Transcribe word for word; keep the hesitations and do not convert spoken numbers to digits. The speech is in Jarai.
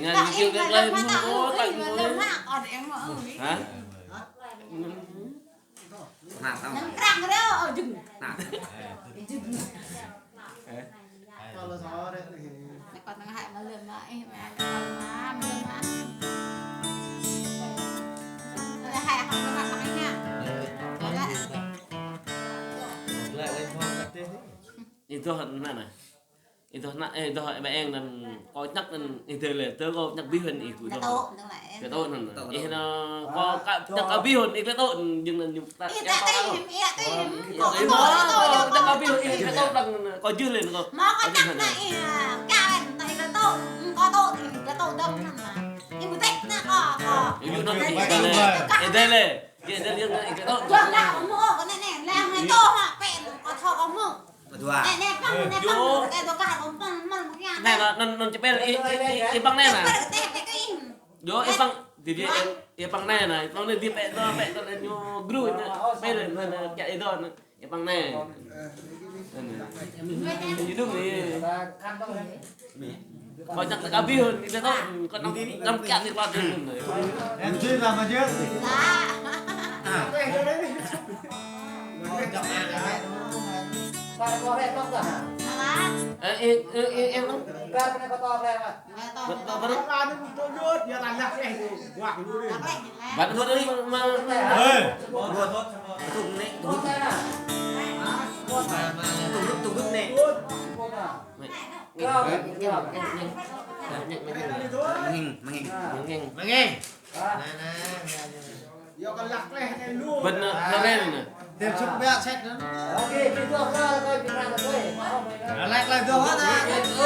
Dengan ih, video ih, klip lain, malam mah, oh, tak ih, boleh. Malam mah, ada yang mau, ih. Hah? Nah, tahu. Yang terang dia, oh, jeng. Nah. Jeng. Eh. Kalau sore nih. Nek kau tengah hai malam mah, ih, malam mah, malam mah. Ada hai akan makan makanya. Ada. Itu mana? Ih dŏ ană, ih dŏ ƀing ană anŭn, kâo čơkă anŭn, ih dŏ lĕ, dŏ kâo čơkă abih anŭn ih kơ dŏ. Kơ dŏ anŭn. Ih anŭn, kâo čơkă abih anŭn, ih kơ dŏ anŭn, jing anŭn ñu ta, ih, čơkă abih anŭn, ih kơ dŏ anŭn, kâo jưh lĕ kâo. Mơ̆ kâo čơkă anŭn, ih, kâo anŭn, ih kơ dŏ, kâo dŏ, ih kơ dŏ dŏ anŭn. Ih mơ̆ tĕk anŭn kâo, kâo. Ih dŏ anŭn, ih dŏ lĕ. Ih dŏ lĕ. Ih dŏ lĕ, ih kơ dŏ. Dua lah, ôh mơ̆, kâo anai anai, lah anai dŏ hă, pĕ, kâo thâo ôh mơ̆. Dua. Anai, anai, păng, anai, păng, anai, dua kah, păng, păng, păng, păng, anai. Anai, anŭn, anŭn, anŭn čơpel, ih, ih, ih, ih păng anai anŭn. Pĕ, pĕ, pĕ, pĕ, ih. Dŏ, ih păng, dih, dih, ih, ih păng anai anŭn, ih păng anai dih pĕ dŏ, pĕ dŏ, anŭn ñu gru anŭn, pĕ anŭn, anŭn, anŭn, kiăng ih dŏ anŭn. Ih, păng anai. Anai. Ih, dong anai. Kâo čang kơ abih, ih, ta tŏ, kâo năm, năm kiăng ih pơđar anai. Ih, ih, ih, ih, ih. Bơ-, bơ-, bơ-, bơ-, bơ-, bơ-, bơ-, bơ-, Mơnging, mơnging. Mơnging, mơnging. Mơnging. Nă, nă, nă, nă. Bơ̆n, nă, kơren, nă. Dem sŭk biă sĕt, nă. Lăk lăi dŏ, nă.